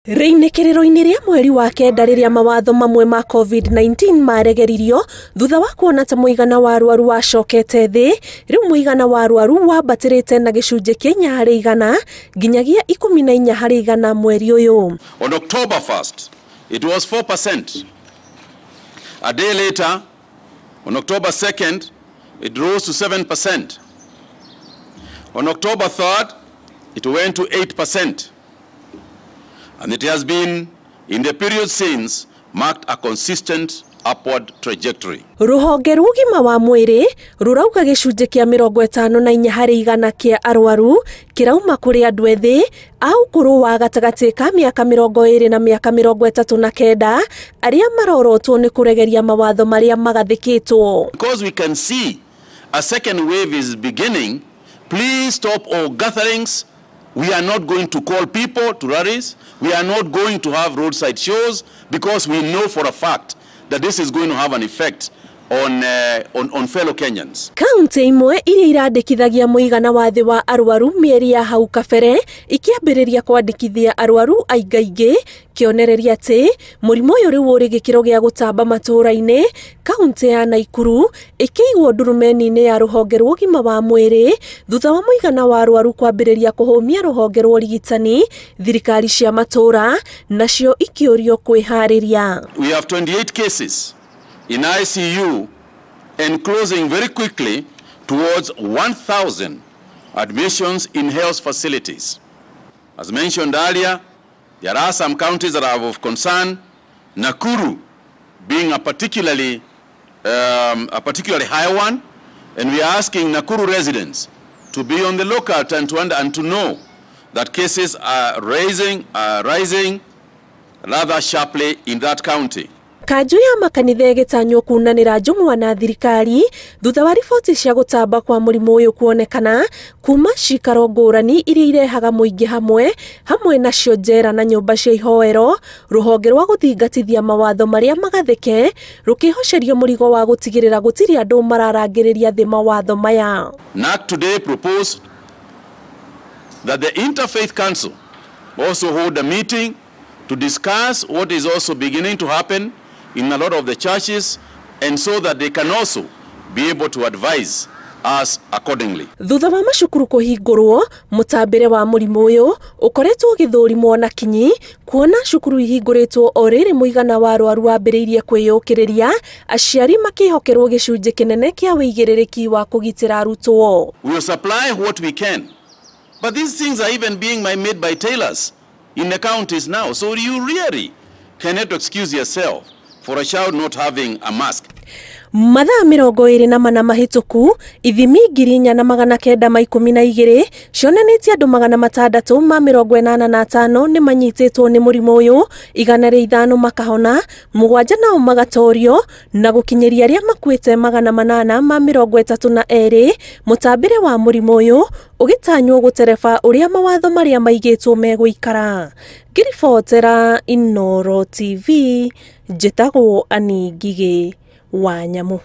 Rĩinĩkĩrĩro-inĩ rĩa mweri wa kenda rĩrĩa mawatho mamwe ma COVID-19 maregeririo thutha wa kuona ta mũigana wa arwaru wacokete thĩ, rĩu mũigana wa arwaru wambatĩrĩte na gĩcunjĩ kĩa 4% nginyagia 14% mweri ũyũ. On October 1st, it was 4%. A day later, on October 2nd, it rose to 7%. On October 3rd, it went to 8%. And it has been, in the period since, marked a consistent upward trajectory. Rũhonge rwa ũgima wa mwĩrĩ rũrauga gĩcunjĩ kĩa 54% kĩa arwaru kĩrauma kũrĩ andũ ethĩ a ũkũrũ wa gatagatĩ ka mĩaka 20 na mĩaka 39 arĩa marorotwo nĩ kũregeria mawatho marĩa magathĩkĩtwo. Because we can see a second wave is beginning, please stop all gatherings. We are not going to call people to rallies. We are not going to have roadside shows because we know for a fact that this is going to have an effect on fellow Kenyans. Kaunti imwe iria irandĩkithagia mũigana wa thĩ wa arwaru mĩeri ya hau kabere ikĩambĩrĩria kwandĩkithia arwaru aingaingĩ, kĩonereria atĩ mũrimũ ũyũ rĩu ũrĩ gĩkĩro gĩa gũtamba matũũra-inĩ. Kaunti ya Naikuru ĩkĩigwo ndurumeni-inĩ ya rũhonge rwa ũgima wa mwĩrĩ thutha wa mũigana wa arwaru kwambĩrĩria kũhũmia rũhonge rwa ũrigitani, thirikari cia matũũra nacio ikĩũrio kwĩharĩria. We have 28 cases in ICU and closing very quickly towards 1,000 admissions in health facilities. As mentioned earlier, there are some counties that are of concern, Nakuru being a particularly high one, and we are asking Nakuru residents to be on the lookout and to know that cases are rising rather sharply in that county. Kanjũ ya makanitha ĩgĩtanywo kunanĩra njũng'wa na thirikari thutha wa riboti cia gũtamba kwa mũrimũ ũyũ kuonekana kuma cikaro ngũrani iria irehaga mũingĩ hamwe hamwe nacio njera na nyũmba cia ihoero. Rũhonge rwa gũthingatithia mawatho marĩa magathĩke rũkĩhocerio mũrigo wa gũtigĩrĩra gũtirĩ andũ mararangĩrĩria thĩ mawatho maya. NAC today proposed that the Interfaith Council also hold a meeting to discuss what is also beginning to happen in a lot of the churches, and so that they can also be able to advise us accordingly. Thutha wa macukuru kũhingũrwo, mũtambĩre wa mũrimũ ũyũ ũkoretwo ũgĩthũrimwo na kinyi kuona cukuru ihingũrĩtwo o rĩrĩ mũigana wa arwaru wambĩrĩirie kwĩyũkĩrĩria, aciari makĩhokerwo gĩcunjĩ kĩnene kĩa wĩigĩrĩrĩki wa kũgitĩra arutwo. We will supply what we can, but these things are even being made by tailors in the counties now, so you really cannot excuse yourself for a child not having a mask. Mathaa 24 mahĩtũku ithimi 4912 cionanĩtie andũ 685 nĩ manyitĩtwo nĩ mũrimũ ũyũ, 105 makahona, 7 nao magatorio na gũkinyĩria arĩa makuĩte 832. Mũtambĩre wa mũrimũ ũyũ ũgĩtanywo gũtereba ũrĩa mawatho marĩa maigĩtwo megũikara. Ngĩribotera Inooro TV, njĩtagwo Annie Ngigĩ wa Nyamu.